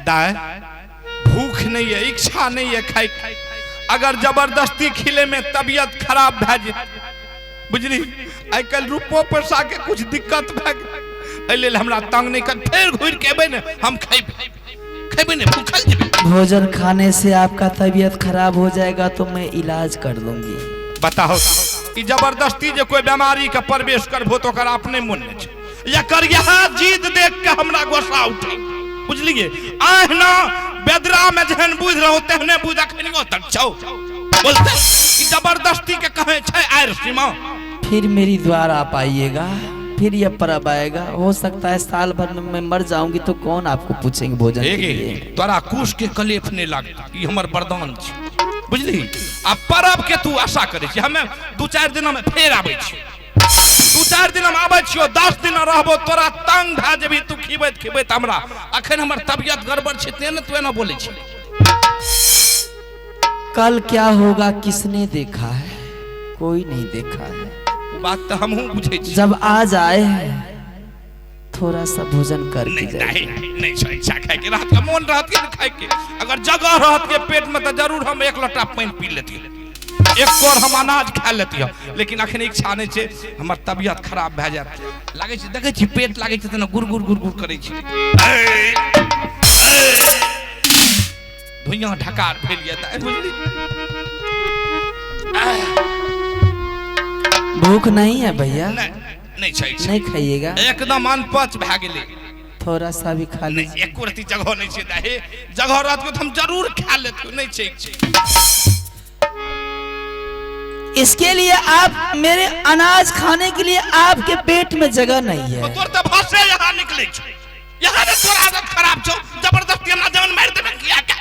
दाय भूख नहीं है, इच्छा नहीं है खाए, अगर जबरदस्ती खिले में तबियत खराब भए जेतै, बुझली? आइ काल्हि रुपो पैसा के कुछ दिक्कत भए गेल, एहि लेल हमरा तंग नहीं कर। फेर घुरि के एबै ने हम खैबै, खैबै ने, भूखल जेबै। भोजन खाने से आपका तबीयत खराब हो जाएगा तो मैं इलाज कर दूंगी। बताओ, ई जबरदस्ती जे कोई बीमारी के प्रवेश करबो तो ओकर अपने मन नहि छै। एकर यह जिद देख के हमरा गुस्सा उठे, बुझलिए? अहिना बेदरा में जेहन बुझ रहो तेहने बुझ अखनियो तक छौ। बोलते ई जबरदस्ती के कहे छै आयर सीमा। फिर मेरी द्वार आप आइएगा, फिर यह परब आएगा, हो सकता है साल भर में मैं मर जाऊंगी तो कौन आपको पूछेंगे भोजन के लिए। तोरा कुश के कलेफ नहीं लागत, ई हमर वरदान छै, बुझली? आ परब के तू आशा करे छी, हमे 2-4 दिन में फेर आबै छी, 2-4 दिन में आबै छियो, 10 दिन रहबो, तोरा तंग भए जेबही तू खिबैत खिबैत हमरा। अखन हमर तबियत गड़बड़ छै तें ने तू एना बोलै छी। कल क्या होगा किसने देखा है, कोई नहीं देखा है। ओ बात तो हमहूँ बुझै छी। जब आज आए हैं थोड़ा सा भोजन करके नहीं, जाइए। नहीं, नहीं छै इच्छा खाए के, रात के मोन रहत के खाए के, अगर जगह रहत के पेट में तो जरूर हम 1 लोटा पानि पी लेती, 1 कोर हम अनाज खा लेती, लेकिन अखन इच्छा नहीं छै, हमर तबियत खराब भए जायत लागै छै, देखै छी पेट लागै छै तेना गुर गुर गुर गुर करै छै, धुइयां ढकार भेल ये तऽ बुझली। भूख नहीं है भैया? नहीं, नहीं छै इच्छा। नहीं खाइएगा? एकदम अनपच भए गेलै। थोड़ा सा भी खा लीजिए। नहीं, एको रत्ती जगह नहीं छै दाहे, जगह रहत के तो हम जरूर खा लेतियो, नहीं छै इच्छा। इसके लिए आप मेरे अनाज खाने के लिए आपके पेट में जगह नहीं है। तोर तो भाषे यहाँ निकले छौ, यहाँ ने तोर आदत खराब छौ, जबरदस्ती हमरा जान मार देबे किया के?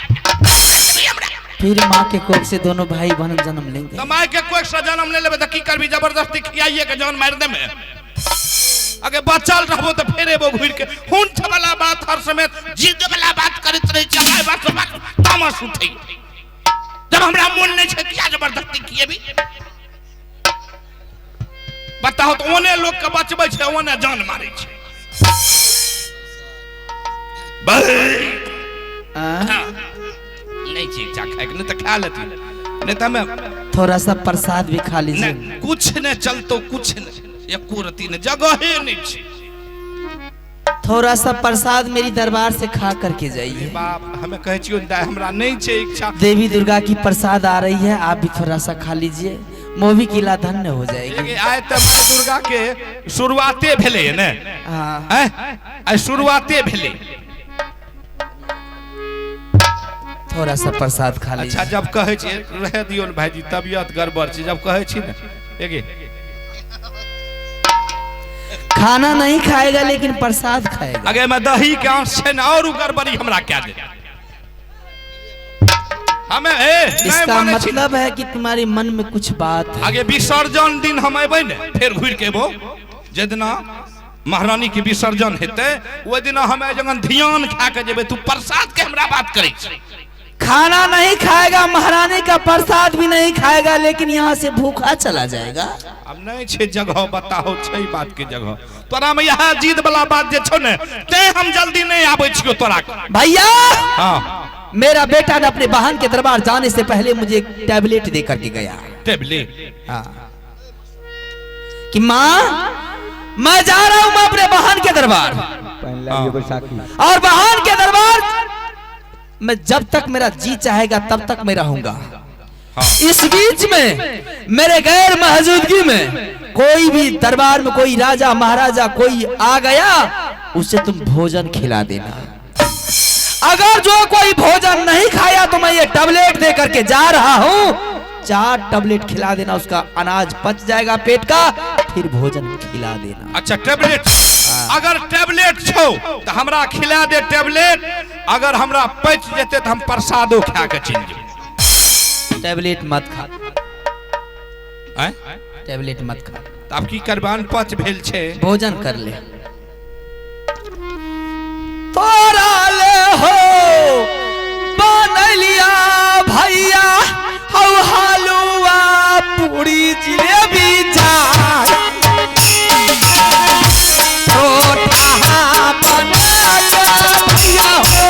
फिर माँ के कोख से दोनों भाई बहन जन्म लेंगे। तो माँ के कोख से जन्म ले लेबे तो की करबी, जबरदस्ती खियाइए के जान मार देबे? अगे बचल रहबो तो फेर एबो घुर के। हुंठ वाला बात हर समय जिद वाला बात करैत रहे छै, हमरा बात बात तामस उठै। जब हमरा मोन नहीं छै किया जबरदस्ती खिएबी? बताओ तो ओने लोग के बचबै छै, ओने जान मारै छै। नहीं छै इच्छा खाए के, नहीं तो खा लेती, नहीं तो हमें थोड़ा सा प्रसाद भी खा लीजिए। नहीं, कुछ नहीं चलतो, कुछ नहीं, एको रत्ती नहीं, जगह ही नहीं छै। थोड़ा सा प्रसाद मेरी दरबार से खा करके जाइए। बाप, हमें कहै छियौ दाइ, हमरा नहीं छै इच्छा। देवी दुर्गा की प्रसाद आ रही है, आप भी थोड़ा सा खा लीजिए, मोवी किला धन्य हो जाएगी। आइ तऽ माय दुर्गा के शुरुआते भेलै ने। हाँ। आइ शुरुआते भेलै। थोड़ा सा प्रसाद खा लीजिए। अच्छा, जब कहै छी रह दियौ ने भाईजी, तबियत गड़बड़ छै, जब कहै छी ने एगे खाना नहीं खाएगा लेकिन प्रसाद खाएगा। अगे में दही के अंश छै ने, और गड़बड़ी हमरा क्या दे हमें? ए, नहीं इसका मानै छी। मतलब है कि तुम्हारे मन में कुछ बात है। आगे विसर्जन दिन हम एबै ने, फेर घुरि के एबो, जे दिना महारानी के विसर्जन हेतै ओहि दिना हम एहि जगह ध्यान खा के जेबै। तू प्रसाद के हमरा बात करै छी। खाना नहीं खाएगा, महारानी का प्रसाद भी नहीं खाएगा, लेकिन यहाँ से भूखा चला जाएगा। अब नहीं छे जगह, बताओ छै बात के जगह। तोरा में यह जिद वाला बात जे छौ ने, ते हम जल्दी नहीं आबै छियो तोरा के। भैया, हाँ। मेरा बेटा ने अपने बहन के दरबार जाने से पहले मुझे एक टैबलेट दे करके गया। टैबलेट? हाँ, कि माँ मैं जा रहा हूँ अपने बहन के दरबार, और बहन के दरबार मैं जब तक मेरा जी चाहेगा तब तक मैं रहूंगा। हाँ। इस बीच में मेरे गैर मौजूदगी में कोई भी दरबार में कोई राजा महाराजा कोई आ गया, उसे तुम भोजन खिला देना। अगर जो कोई भोजन नहीं खाया तो मैं ये टैबलेट दे करके जा रहा हूं, 4 टैबलेट खिला देना, उसका अनाज पच जाएगा पेट का, फिर भोजन खिला देना। अच्छा टैबलेट, अगर टैबलेट छौ तो हमरा खिला दे टैबलेट, अगर हमरा पच जेते तो हम प्रसादो खा के चलि जेबै। टैबलेट मत खा। आँय? टैबलेट मत खा। तऽ आब की करबै, अनपच भेल छै। भोजन कर ले। तोरा ले हो बनलिया भैया हौ हलुआ पूरी जिलेबी जाय, छोटा बना के भैया हो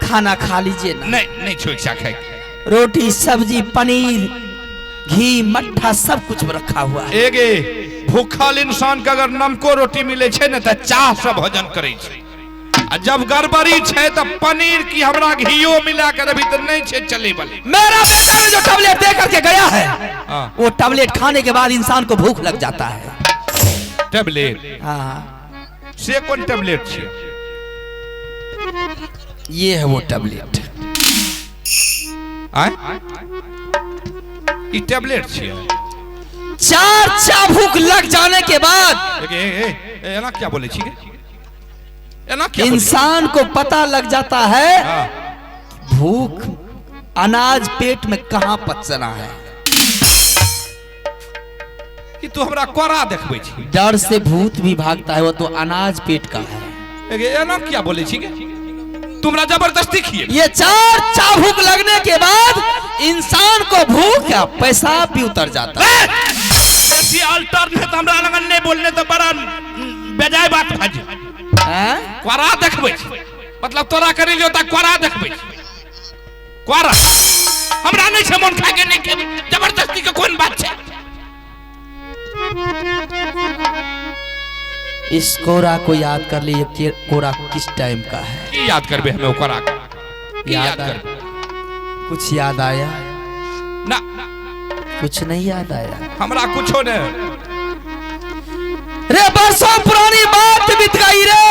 खाना खा लीजिए ना। नहीं नहीं छो इच्छा खाए के। रोटी सब्जी पनीर घी मट्ठा सब कुछ रखा हुआ है। एगे भूखल इंसान के अगर नमको रोटी मिले छे ने त चाह से भोजन करे छे, आ जब गड़बड़ी छे त पनीर की हमरा घियो मिला के अभी त नहीं छे चले वाले। मेरा बेटा ने जो टैबलेट दे करके गया है, हाँ। वो टैबलेट खाने के बाद इंसान को भूख लग जाता है। टैबलेट? हाँ। से कौन टैबलेट छे? ये है वो टैबलेट। आय ई टैबलेट छे? 4 चाबुक लग जाने के बाद ए ए ए एना क्या बोले छी गे? एना क्या बोले? इंसान को पता लग जाता है हाँ। भूख अनाज पेट में कहाँ पचना है। कि तू हमरा कोरा देखबै छी? डर से भूत भी भागता है, वो तो अनाज पेट का है। एगे एना क्या बोले छी गे? तुमरा जबरदस्ती खिए। ये 4 चाबुक लगने के बाद इंसान को भूख या पेशाब भी उतर जाता है। ऐसी अल्टरनेट हमरा लगन नहीं बोलने तो बड़ा बेजाय बात भाजी। हैं? कोरा देखबै छी, मतलब तोरा करी लियो त कोरा देखबै छी। कोरा हमरा नहीं छै मन खा के नहीं खेबै, जबरदस्ती के कोन बात छै? इस कोरा को याद कर ली, ये कोरा किस टाइम का है? की याद करबे हमें कोरा के? की याद याद आया? करबे? कुछ याद आया? ना। कुछ नहीं याद आया। हमरा कुछो नहीं। रे बरसों पुरानी बात बीत गई रे,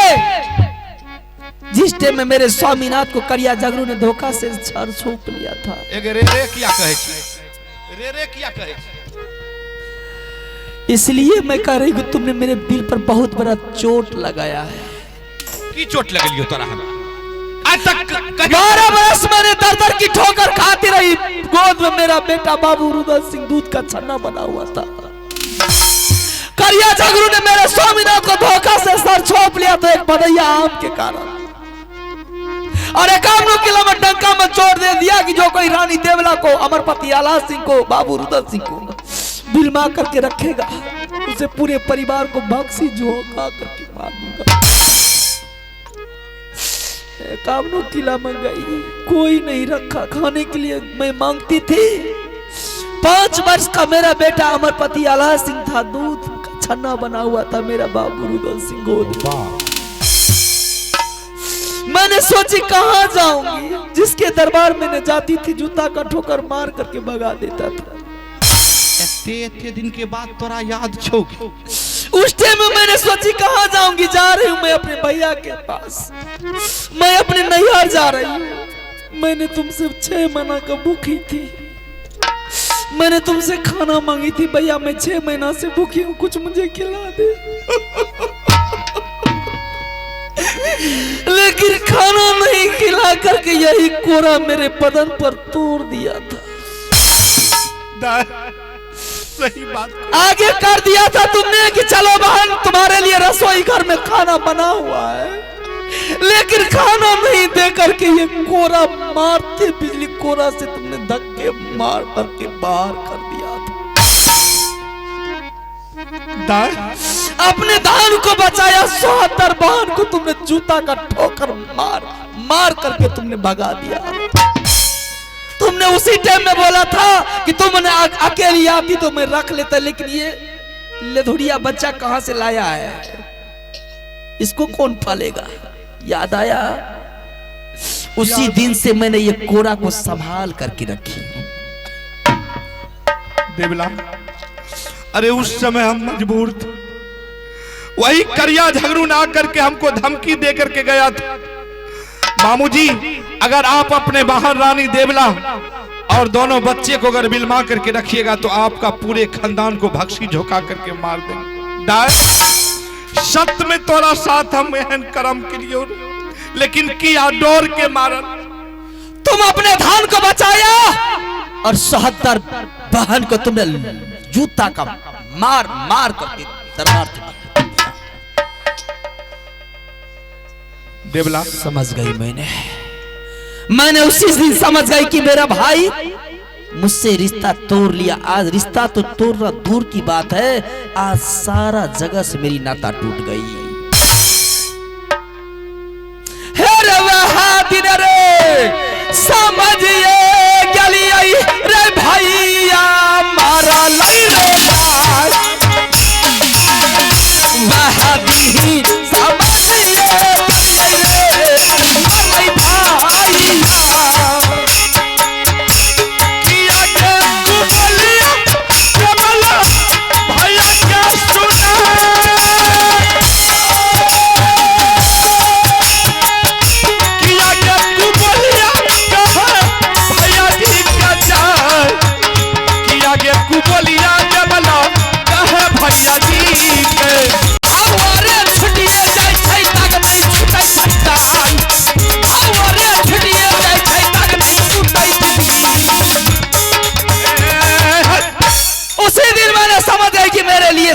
जिस टाइम में मेरे स्वामीनाथ को करिया जगरू ने धोखा से छर छूप लिया था। एगे रे रे किया कहै छी? रे रे किया कहै छी? इसलिए मैं कह रही हूँ तुमने मेरे दिल पर बहुत बड़ा चोट लगाया है। की चोट लगलियो तोरा हमरा? आज तक कहियो 12 बरस मैंने दर दर की ठोकर खाती रही। गोद में मेरा बेटा बाबू रुदल सिंह दूध का छन्ना बना हुआ था। करिया झगरू ने मेरे स्वामीनाथ को धोखा से सर छोप लिया तो एक बदैया आम के कारण, और एक आम किला में डंका में चोट दे दिया कि जो कोई रानी देवला को, अमरपति आला सिंह को, बाबू रुदल सिंह को बिलमा करके रखेगा, उसे पूरे परिवार को बक्सी झोंका करके मार दूंगा। कामनू किला में गई, कोई नहीं रखा खाने के लिए। मैं मांगती थी। 5 वर्ष का मेरा बेटा अमरपति आला सिंह था, दूध का छन्ना बना हुआ था मेरा बाबू रुदल सिंह गोद। मैंने सोची कहाँ जाऊंगी, जिसके दरबार में न जाती थी जूता का ठोकर मार करके भगा देता था। एते एते दिन के बाद तोरा याद छौ? उस टाइम में मैंने सोची कहाँ जाऊंगी, जा रही हूँ मैं अपने भैया के पास, मैं अपने नैहर जा रही हूँ। मैंने तुमसे 6 महीना का भूखी थी, मैंने तुमसे खाना मांगी थी, भैया मैं 6 महीना से भूखी हूँ, कुछ मुझे खिला दे। लेकिन खाना नहीं खिला करके यही कोरा मेरे बदन पर तोड़ दिया था। सही बात। आगे कर दिया था तुमने कि चलो बहन तुम्हारे लिए रसोई घर में खाना बना हुआ है, लेकिन खाना नहीं दे करके ये कोरा मारते बिजली कोरा से तुमने धक्के मार करके बाहर कर दिया था। अपने धान को बचाया, 70 बहन को तुमने जूता का ठोकर मार मार करके तुमने भगा दिया। तुमने उसी टाइम में बोला था कि तुमने अकेली आती तो मैं रख लेता, लेकिन ये लेधुड़िया बच्चा कहां से लाया है, इसको कौन पालेगा। याद आया? उसी दिन से मैंने ये कोरा को संभाल करके रखी। देवला, अरे उस समय हम मजबूर थे, वही करिया झगड़ू ना करके हमको धमकी दे करके गया था। मामूजी अगर आप अपने बाहर रानी देवला और दोनों बच्चे को अगर बिलमा करके रखिएगा तो आपका पूरे खानदान को भक्षी झोंका करके मार देंगे। दाय सत्य में तोरा साथ हम एहन कर्म के लिए, लेकिन किया डोर के मारल। तुम अपने धान को बचाया और 70 बहन को तुमने जूता का मार मार करके दरबार से देवला समझ गई मैंने उसी दिन समझ गई कि मेरा भाई मुझसे रिश्ता तोड़ लिया। आज रिश्ता तो तोड़ना दूर की बात है, आज सारा जगह से मेरी नाता टूट गई। हे रे वह दिन रे,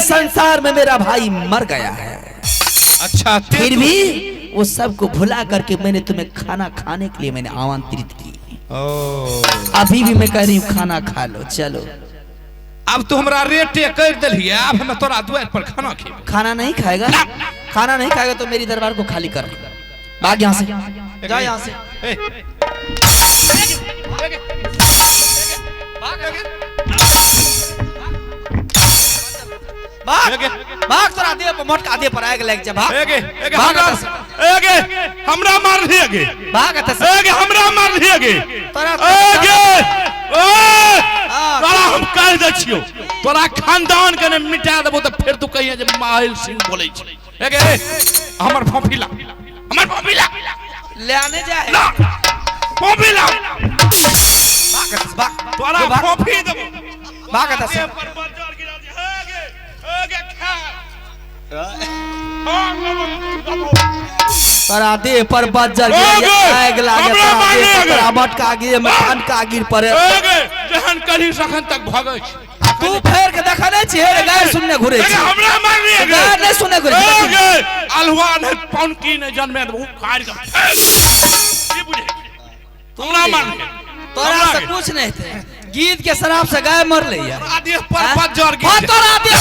संसार में मेरा भाई मर गया है। अच्छा, फिर भी वो सबको भुला करके मैंने तुम्हें खाना खाने के लिए मैंने आमंत्रित की। अभी भी मैं कह रही हूँ खाना खा लो, चलो। अब तू हमरा रेटे कर दिलिए, अब हम तोरा द्वार पर खाना खेबै। खाना नहीं खाएगा? खाना नहीं खाएगा तो मेरी दरबार को खाली कर, भाग यहाँ से, जा यहाँ से। भाग भाग, तोरा देह पर मोटका देह पर आगि लागि जा, भाग। भाग। हमरा मारलिए गे, भाग एतऽ से। एगे हमरा मारलिए गे। तोरा एगे ओ तोरा हम कह दै छियौ, तोरा खानदान के ने मिटा देबो तऽ फेर तू कहिए जे माहिल सिंह बोलै छै। एगे हमर फोफी ला, हमर फोफी ला, ले आने जाए, ला फोफी ला। भाग एतऽ से, भाग। तोरा फोफी देबो, भाग एतऽ से। तोरा देह पर बज्जर आगि लागे, तोरा देह पर तोरा मटका गिरे, मकान गिर पड़े। जहन करी सखन तक भगै छी। तू फेर के देखा नहीं छी, हे गाय सुनने घुरे छी। हमरा मारलिए गे, गाय नहीं सुनने घुरे छी। अलहुआ ने पौनकी ने जन्मे देबो, उखाड़ के की बुझे तोरा मारलिए। तोरा से कुछ नहीं थे, गीत के शराब से गाय मरले यार। तोरा देह पर बज्जर गिर, तोरा देह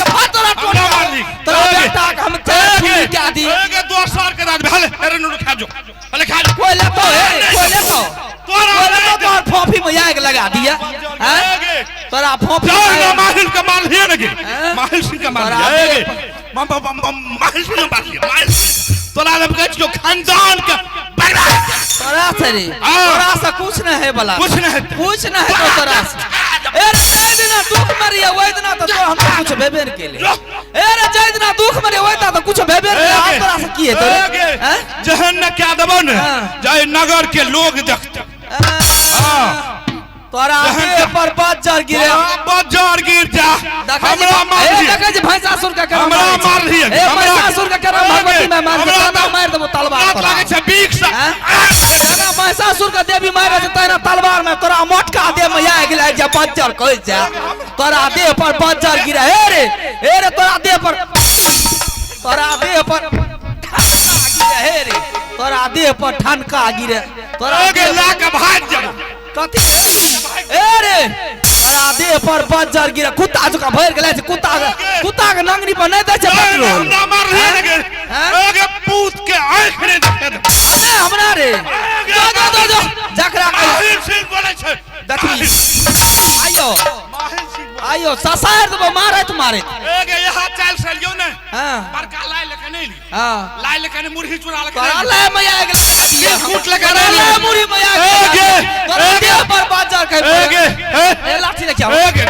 पर तोरा टोटा मारली, तोरा बेटा के हम चूड़ी के आदि। एगे दोसर के राज भेल, अरे नुन खा जो, अरे खा जो। कोई लेतो हे, कोई लेतो, तोरा तोरा तोर फोफी में आग लगा दिया। हैं तोरा फोफी ना माहिल के मारलिए ने गे, माहिल सिंह के मारलिए गे, माहिल सिंह के मारलिए, माहिल तोरा लग कहै छियौ खानदान के बर्बाद। तोरा से रे, तोरा से कुछ नहीं है बला, कुछ नहीं है, कुछ नहीं है तो तोरा से। ए रे जय दिना दुख मरिया ओइ दिना तो हम तो कुछ भेबे न केले। ए रे जय दिना दुख मरिया ओइ दिना तो कुछ भेबे न केले, हम तोरा से की हेतौ रे? हैं जहन न क्या देबो ने जय नगर के लोग देखते। हां तोरा देह पर बज्जर गिरे, बज्जर गिर जा। हमरा मार, देखै जे भैंसासुर के करम, हमरा मारलिए, ए भैंसासुर के करम भगवती में मार के मार देबो तलवार तोरा। लागै छै बीख से जेना महिषासुर के देवी मारे छै तहिना तलवार में तोरा मोटका देह में आगि लागि जा, बज्जर कहि जा। तोरा देह पर बज्जर गिरे, हे रे हे रे, तोरा देह पर, तोरा देह पर ठनका गिरे, हे रे तोरा देह पर ठनका गिरे, तोरा गे ला के भाग जेबो कथी। ए रे तोरा देह पर बज्जर गिरे, कुत्ता जकाँ भरि गेलै छै, कुत्ता कुत्ता के नंगरी पर नहि दै छै पेट्रोल। हमरा मारलिए ने गे, एगे पूत के आँखि नहि देखे दे। नहि हमरा रे, जो जो जो जो जकरा माहिर सिंह बोलै छै देखी, आइयो आइयो ससारि देबो मारैत मारैत। एगे यहाँ चालि से लियौ ने, हां बड़का लाइ लके नहि ली, हां लाइ लके ने मुरही चूड़ा लके, तोरा लाइ में आगि लगा दिया, कूट लके नहि ली, मुरही में आगि एगे तोरा देह पर बज्जर के। एगे ए लाठी लेके आओ, एगे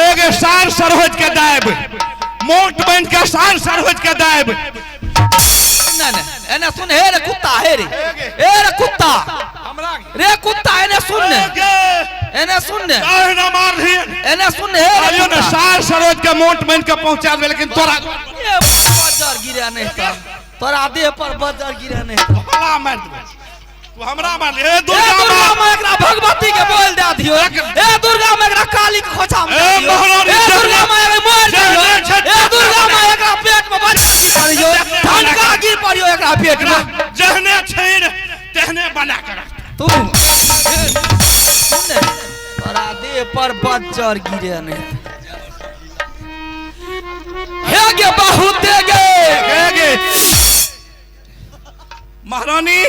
एगे सार सरहोज के दायब, मोट बन के सार सरहोज के दायब। ना ना एने सुन, हे रे कुत्ता, हे रे, हे रे कुत्ता, हमरा रे कुत्ता, एने सुन ने, एने सुन ने, ना मारलिए, एने सुन ने, हे रे ने सार सरोज के मोट बन के पहुंचा दे, लेकिन तोरा बज्जर गिरे नहीं त, तोरा देह पर बज्जर गिरे नहीं त, भला मार देबे तू हमरा मारली। हे दुर्गा मां एकरा भगवती के बोल दे दियो, हे दुर्गा मां एकरा काली के खोछा में ए महारानी, हे दुर्गा मां एकरा मार दियो, हे दुर्गा मां एकरा पेट में बज्जर गिर पड़ियो, ठनका गिर पड़ियो एकरा पेट में। जहने छै तेहने बना के रख तू, सुन तोरा देह पर बज्जर गिरे नहीं। हे गे बहुते गे, हे गे महारानी,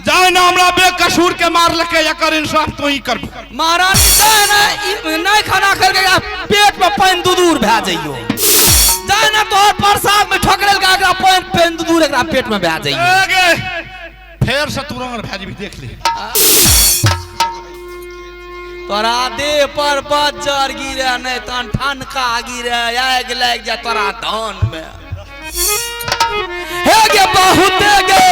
जाय ना हमरा बेकसूर के मारलके, एकर इंसाफ तू ही कर। महारानी जाय ना, नहीं खाना करके पेट में पानि दूर भए जइयो, जाय ना तोहर प्रसाद में ठोकरेल के एकरा पानि पानि दूर एकरा पेट में भए जइयो। एगे फेर से तू रंगर भए जेबी, देख ले। तोरा देह पर बज्जर गिरे नहीं तहन ठनका गिरे, आगि लागि जा तोरा धान में। हे गे बहुते गे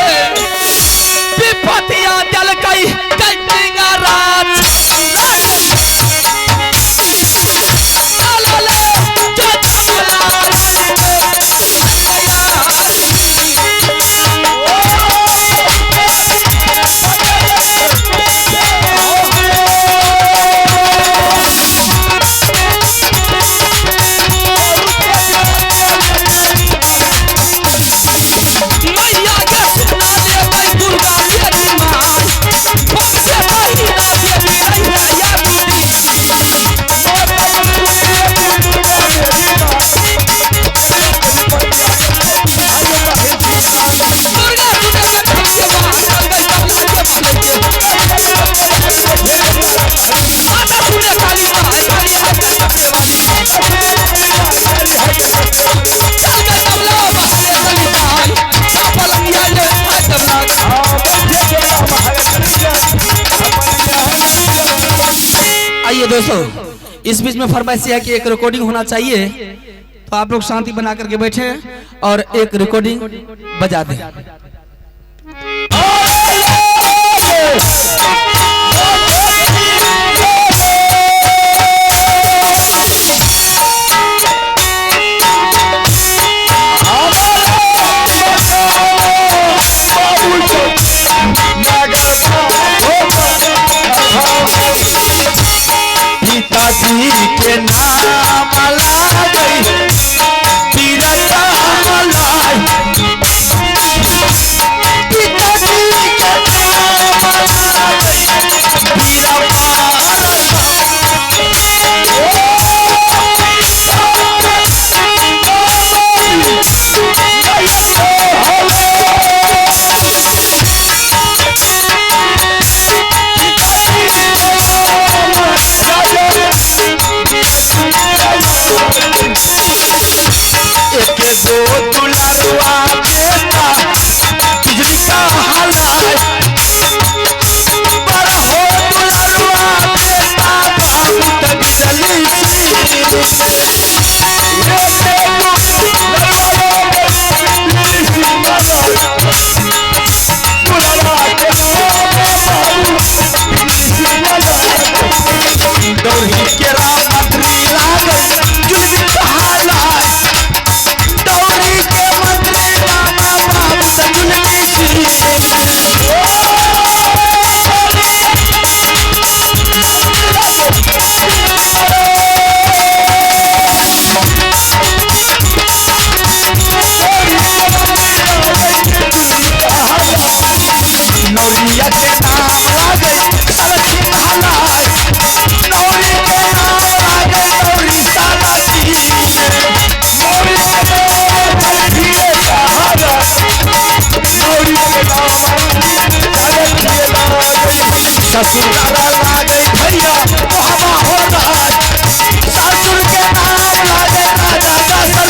विपतिया देलकै कंटिंगा राज, आइए दोस्तों, इस बीच में फरमाइश है कि एक रिकॉर्डिंग होना चाहिए, तो आप लोग शांति बना करके बैठे और एक रिकॉर्डिंग बजा दें। पिताजी के नाम लाई लाई, पिताजी के नाम लाई ससुरारा लागे भैया मोहबा हो राज, ससुर के नाम लागे राजा दासर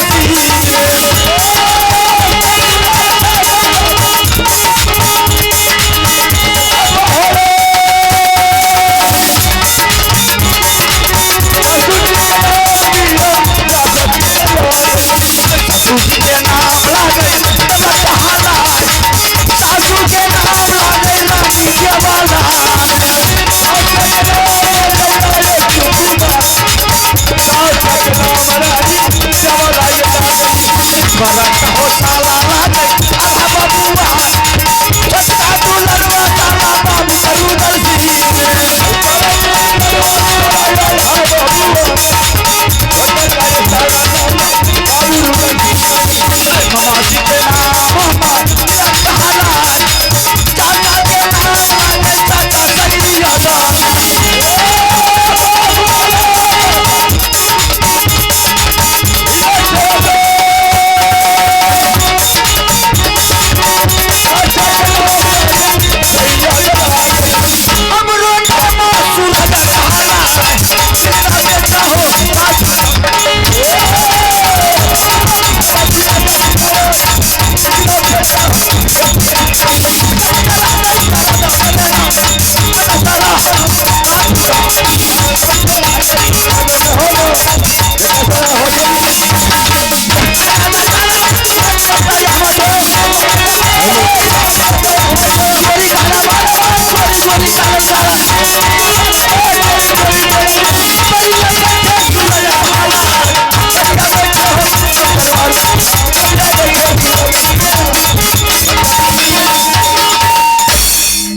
ससुर के नाम लागे सासू के नाम लागे रानी के वाला।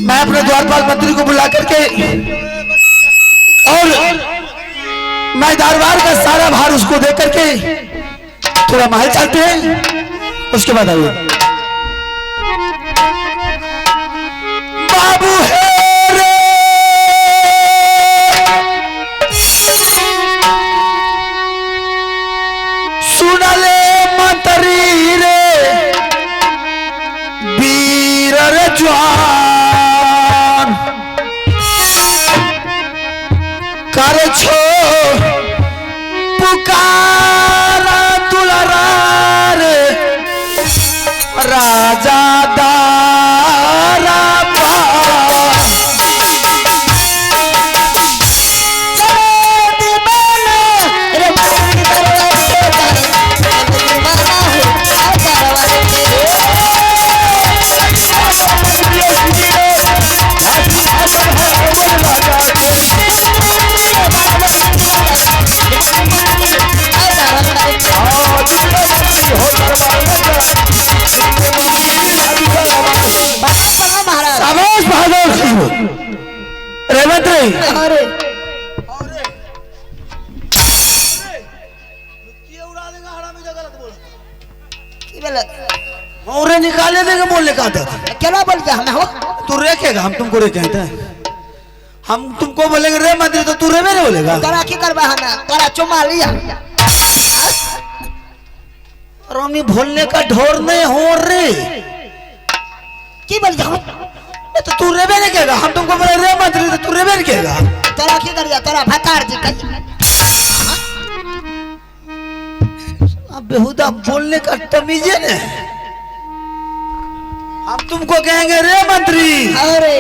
मैं अपने द्वारपाल मंत्री को बुला करके और मैं दरबार का सारा भार उसको दे करके थोड़ा महल चलते हैं, उसके बाद आइए। बाबू है रे सुनले मंत्री रे वीर रे जवान कर छो पुकारा दुलारा रे तुमको रे मंत्री। अरे की बोले? और निकाले देंगे बोलने का आदत। केना बोल के हमें हो? तू रेखेगा, हम तुमको रे कहते हैं, हम तुमको बोलेंगे रे मंत्री तो तू रे मेरे बोलेगा। तोरा की करबा हमें? तोरा चुमा लिया। और हमें बोलने का ढोर नहीं हो रे। की बोल के हम? तो तू रे मेरे कहेगा, हम तुमको बोले रे मंत्री तो तू रे मेरे कहेगा। तोरा की करिया? तोरा भतार जी कहिया। अब बेहुदा बोलने का तमीजे ने। हम तुमको कहेंगे रे मंत्री। अरे